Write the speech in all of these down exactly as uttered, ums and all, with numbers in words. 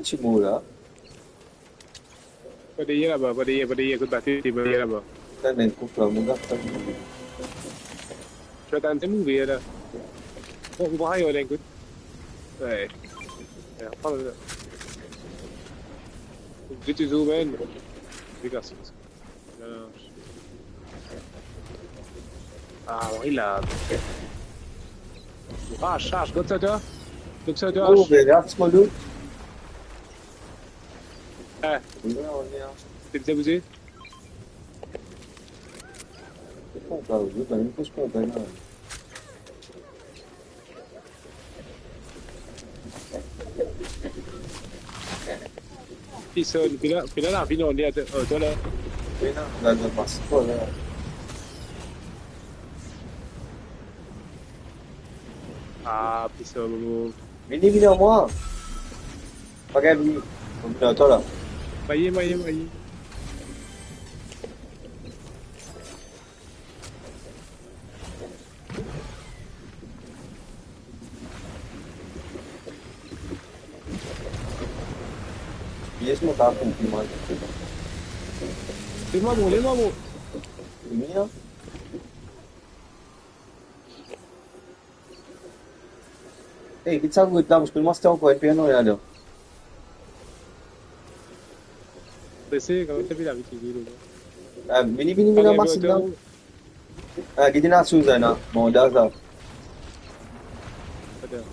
Ti mo la. Pa deryer laba, pa deryer, pa deryer, kot bato, pa deryer laba. Sa, men, kout la, mo gars, sa. Zot atann, se move la. Bon, mo pa al kote. Wi. Wi, pa la. Zot touzour, men. Degas. Ah, wi, la. Ah, sas, kot sa, twa? Kot sa, twa? Oh, be, that's my loot. Eh. Wi, wi, wi. Ti bizin bouze? Konpran, wi, ben, nou pous konpran, la. Pison, pena, pena lavi non, li atann, oh, twa la. Pena, la, la, pas twa la. Ah, pison, bobo. Vini, vini, ar mwa. Pa gagn vini. Mo vini ar twa la. Maye, maye, maye. Yes, mo pa konpran. Li mwa bon, li mwa bon. Li mwa. Ey, kit sa pou la, parski mwa, se ankor enn pie, non, la, la. Prese, kan mem, sa pe lavi ti vit, la. Ah, vini, vini, vini, ale, mas, ale, la. Ale. Ah, gete ena souz, la, non. Bon, dan sa. Atann.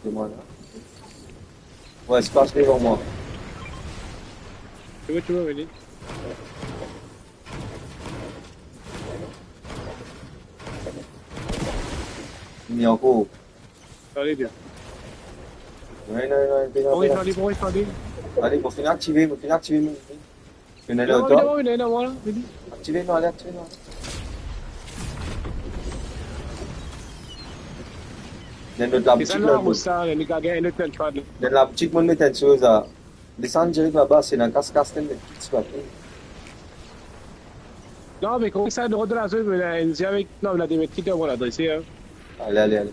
Devan la. Wi, spas devan mwa. Ti mo, ti mo, vini. Ni ankor. Ale, vini. Non, non, non, non, non, non. Bon, non, non, non. Ale, mo finn aktive, mo finn aktive, mo finn. Non, non, non, non, non, non. Aktive, non, ale, aktive, non. Dan lot laboutik, sa, la, mo sa, li gagn enn lot plann fad. Dan laboutik, mo met enn soz, la. Desann direk laba, se ena kas, kas, tel met kit sipati. Non, me kouma sa, nou rant dan lazone, me la, enn zam avek, non, la, de met kit, bon, la, drese, hein. Ale, ale, ale.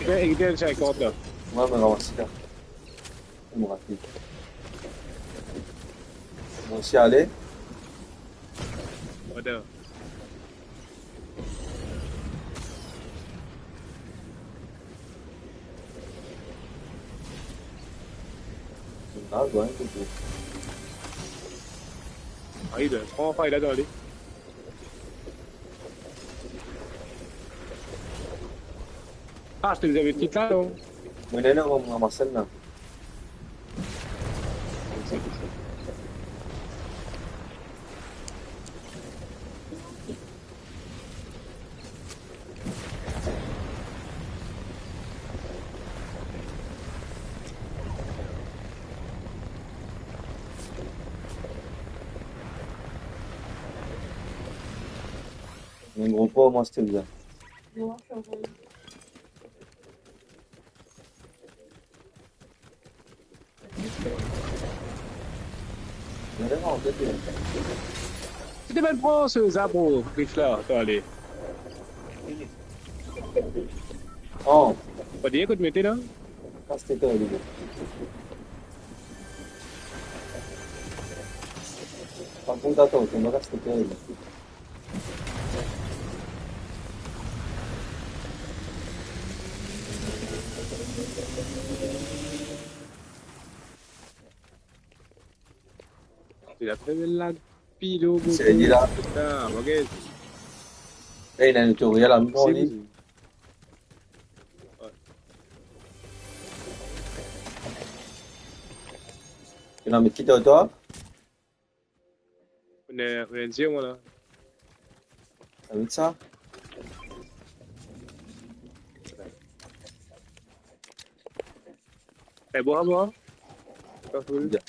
Ekite, ekite, sinkant, la. Mwa, mo ramas sa. Mo rapid. Mo osi ale. Atann. Ah, ouais, ok. Ayo, pran fay la, ale. Ah, zot inn met kit la, non? Wi, non, non, mo ramas la. Enn gro por, mwa, si'te bien. Ti pe pran so za pou grif la, to ale. Oh. Pa dir kot mete la. Kas tet li. Pa pou atann, mo kas tet li. Li la tre bel lag. Pilo, se li la. Putain, regarde. Eh, ena enn tutoriel a mwa, li. Ena met kit ar twa? Ena, ena enn zye, mwa, la. Avek sa. Eh, bon, bon. Pa fou. Bien.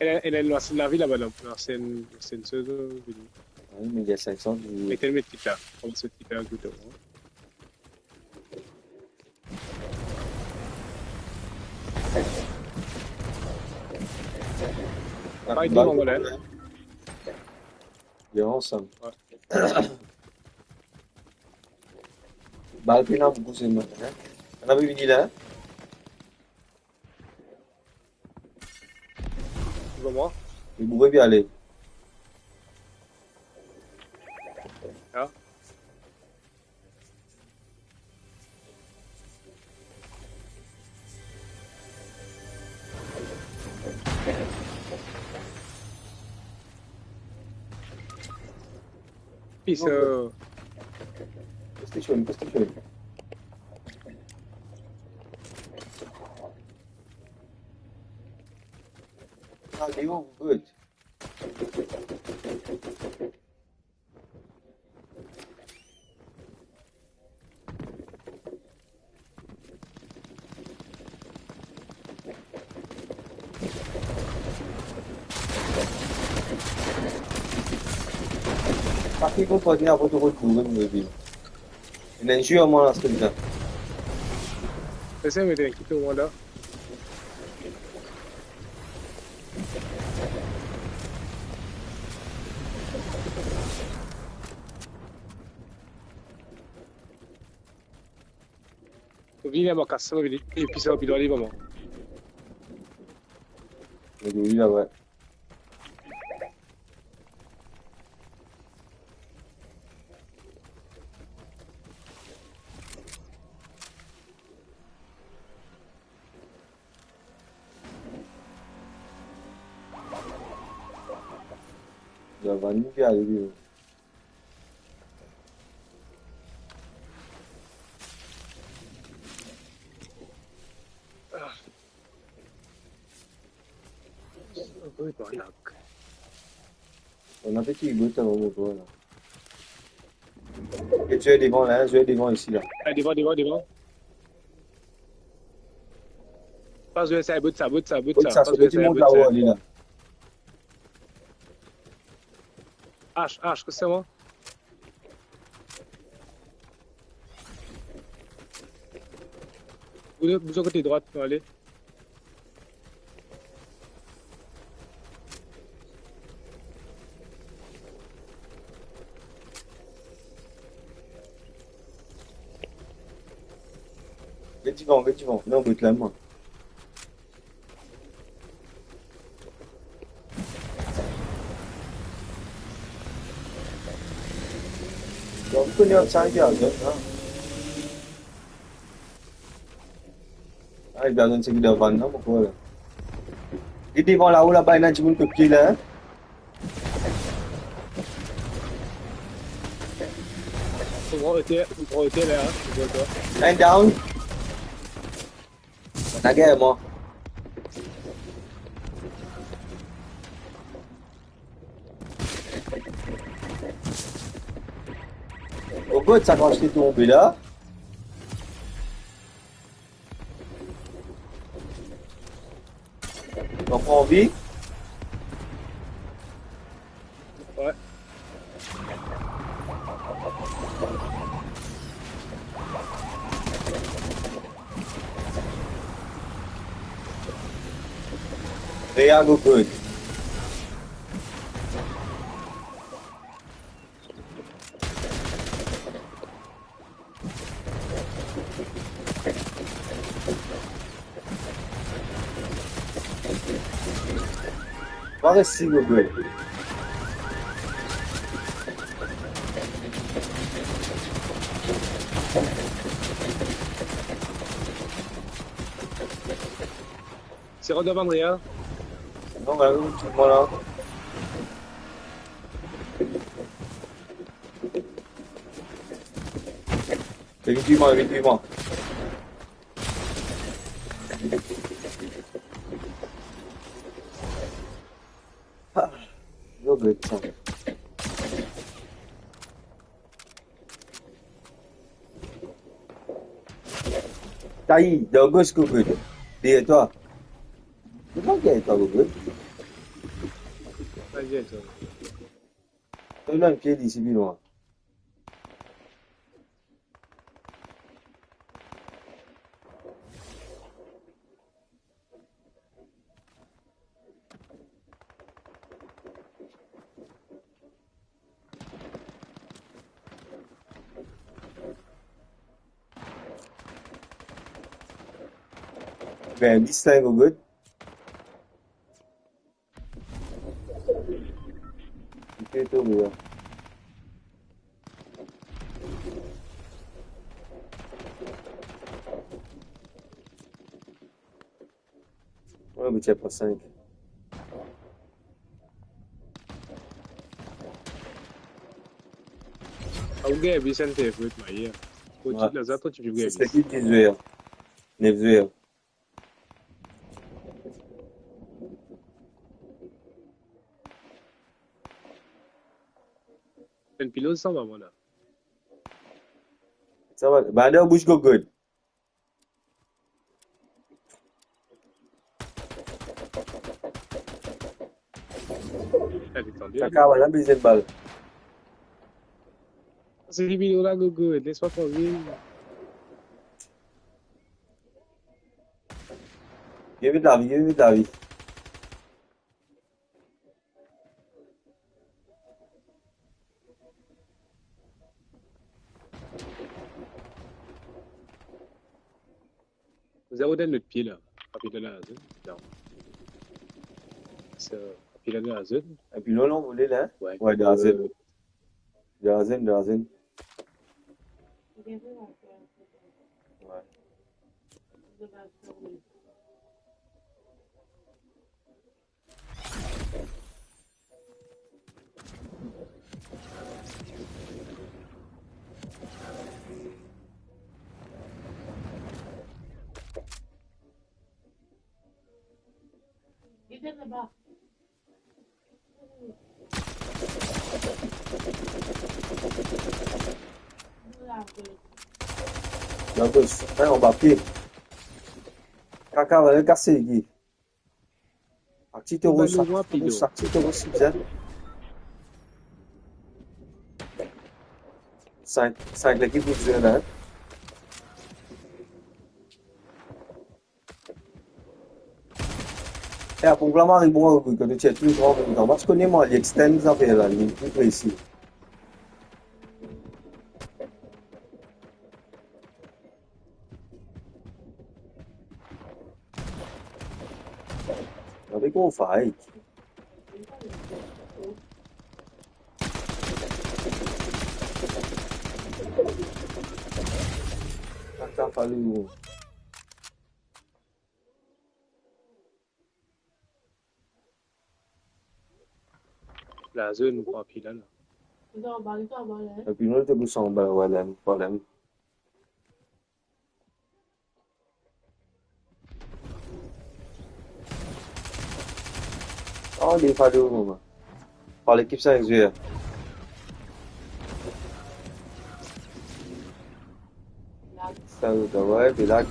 Ena, ena enn lansien lavi laba, non? Lansien, lansien soz, non? Wi, me li a sink san. Met, met kit la. Kouma sa, kit la, gouto, hein. Bay, bay, devan, voilà. Bien ansam. Wi. Bal pena boukou selman, hein? Ena pe vini la, hein? Kouma? Li boure pe ale. Ya. Peace out. Position, position. Ah, they all good. Pase kot Fodner, apre to retourn mo vil. Ena enn zwe mwa la, se sa. Ese met enn kit mwa la. Vini la, mo kas, mo vini. E pi sa, pi lwa li, mama. Vini la, wi. Li ava vinn pe arive. Wi, bon, lag. Ena pe ti rigout sa, mo bro la. E zwe devan la, zwe devan isi la. Ah, devan, devan, devan. Pa zwe sa, bout sa, bout sa, bout sa. Bout sa, pa zwe sa, bout sa. Ash, Ash, kot sa, mwa? Bouz, bouz kote drwat, ale. Get divan, get divan. Non, get la, mwa. Donk, kone sa, li al donn, ha? Ah, li al donn seki dan vann la, mo krwar la. Li devan lao laba, ena dimoun kot pie la, hein? Mo pran oter, mo pran oter la, hein? Mo pran oter. Nine down. Lager, mwa. Oh God, sa kan ti tonbe la. Donk, anvi. Wi. Real go good. What a single good. Se rod avan, Andrea. Non, ben, tout le monde là. Vinn swiv mwa, vinn swiv mwa. Ah, yo, get sa. Tayi, dan gos, Gogo. Deryer twa. Devan deryer twa, Gogo. Deryer twa. Donn mwa enn pie li, se pli lwin. Gagn dis la, Gogot. Li pe tonbe la. Mwa, mo ti pran sink. Ah, ou gagn vis enn favorite, maye. Kot ti la, sa, to ti gagn vis. Se ki dis zwer? Nef zwer. Enn pilon sa, mama la. Sa va, ba, dan bouch Gogot. Kaka, vwala, bizin bal. Se ki pilon la, Gogot, les mwa trankil. Give it lavi, give it lavi. Zot ena lot pie la. Papi dan lazone. Non. Sa, papi dan lazone. Epi non, non, ou le la, hein? Ouais. Ouais, dan lazone. Euh, dan lazone, dan lazone. Ouais. Dakor, hein, anba pie. Kaka, vwala, kase, Guy. Akti to ros, akti to ros, akti to ros, bizin. Sink, sink lekip pou zwe la, hein. E, apre, la, mari, bon, kan to tir tou, gran, bon, mwa, ti kone mwa, li extend zafer la, li pou presi. Gade kouma ou fight. Kaka, Falou. Lazone, pran pie la, la. Epi nou, to pou sanba, vwala, problem. Oh, li fado, mama. Oh, lekip sa, zwe. Sa, zot, ouais, pe lag.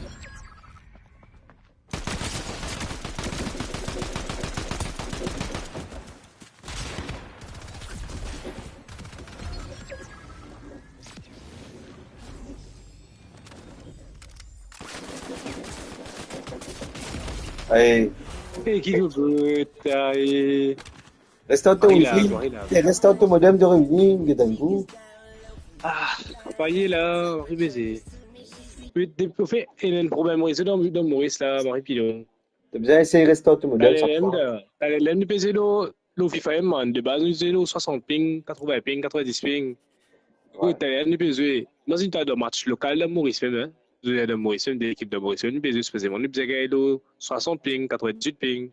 Aye. E ki Gogot, aye. Restart to wifi. Aye la, aye la. E, restart to modem, to revini, get enn kou. Ah, pa ye la, mari beze. Wi, de, anfin, ena enn problem rezo dan, dan Moris la, mari pilon. To bizin esey restart to modem sak fwa. Talè, talè, ler nou pe zwe lor, lor FIFA mem, man. De baz, nou zwe lor swasant ping, katrovin ping, katrovin-dis ping. Wi. Talè, nou pe zwe. Imazinn twa dan match lokal dan Moris mem, hein. Zwe dan Moris mem, de lekip dan Moris mem, nou pe zwe sipozeman, nou bizin gagn lor swasant ping, katrovin-dizuit ping.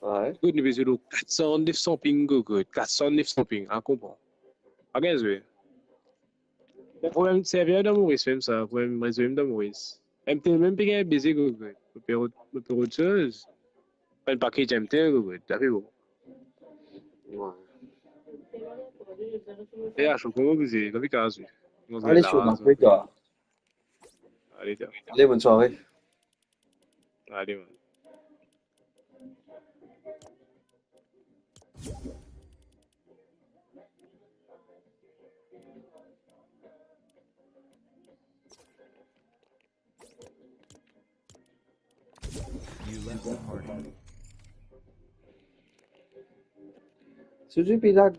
Wi. Gogot, nou pe zwe lor kat san, nef san ping, Gogot. Kat san, nef san ping, ah, konpran. Pa gagn zwe. Mo problem server dan Moris mem sa, problem rezo mem dan Moris. M T N mem pe gagn beze, Gogot. Mo pe rod, mo pe rod soz. Enn paket M T N, Gogot, sa pe bon. Wi. E, a, so kouma bizin, kouma bizin. Ale, so, ma pe ta. Ale, ta. Ale, bonn sware. Ale, man. Suzi pe lag,